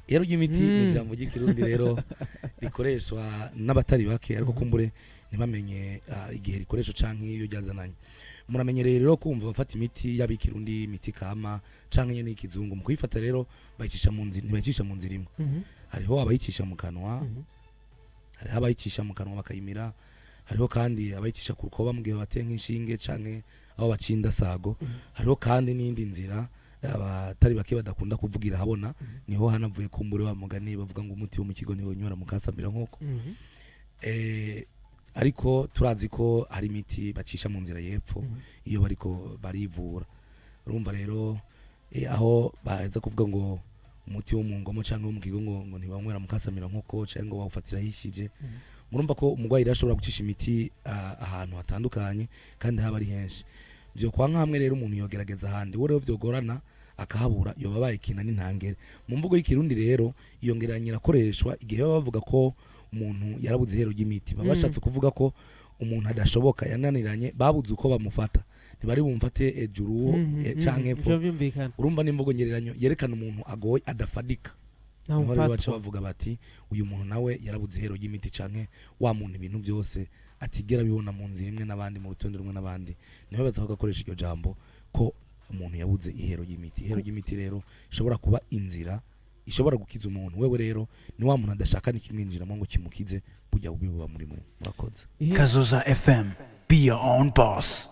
Ihero ry'imiti ni ijambo ry'Ikirundi rero rikoreshwa n'abatari bake, ariko kumbure ntibamenye igihe rikoreshwa canke iyo ryazananye. Muramenyereye rero kumva bafata imiti y'abikirundi, imiti kama canke nyene y'ikizungu. Mu kuyifata rero bayicisha mu nzira, ntibayicisha mu nzira imwe. Hariho abayicisha mu kanwa, hariho abayicisha mu kanwa bakayimira, hariho kandi abayicisha ku rukoba mu gihe bateye nk'inshinge canke aho baciye indasago. Hariho kandi n'indi nzira abatari bake badakunda kuvugira habona. Niho hanavuye kumbure wa mugani bavuga ngo umuti wo mu kigo niwo nyora mukasambira nkoko. Ariko turazi ko hari imiti bacisha mu nzira y'epfo iyo bariko barivura. Urumva rero aho baheza kuvuga ngo umuti wo mu ngomo canke wo mu kigo ngo ntibanywera mukasamira nkoko canke ngo bawufatira hishije. Murumva ko umurwayi rero ashobora gucisha imiti ahantu hatandukanye kandi haba ari henshi. Vyo kwa nkamwe rero umuntu yogerageza ahandi, wo rero vyogorana akahabura, yoba abaye ikinani ntangere. Mu mvugo y'Ikirundi rero iyo ngereranyo irakoreshwa igihe baba bavuga ko umuntu yarabuze ihero ry'imiti, baba bashatse kuvuga ko umuntu adashoboka, yananiranye, babuze uko bamufata, ntibari bumufate ejuru canke epfo. Ivyo byumvikana. Urumva n'imvugo ngereranyo yerekana umuntu agoye, adafadika. Ntawe Niho rero baca ufatwa. bavuga bati uyu muntu nawe yarabuze ihero ry'imiti, canke wa muntu ibintu byose atigera abibona mu nzira imwe n'abandi, mu rutonde rumwe n'abandi. Niho baza bagakoresha iryo jambo ko umuntu yabuze ihero ry'imiti. Ihero ry'imiti rero ishobora kuba inzira ishobora gukiza umuntu. Wewe rero ni wa muntu adashaka n'ikimwinjiramo ngo kimukize, burya bubi buba muri mwe. Murakoze. Kazoza FM. Be your own boss.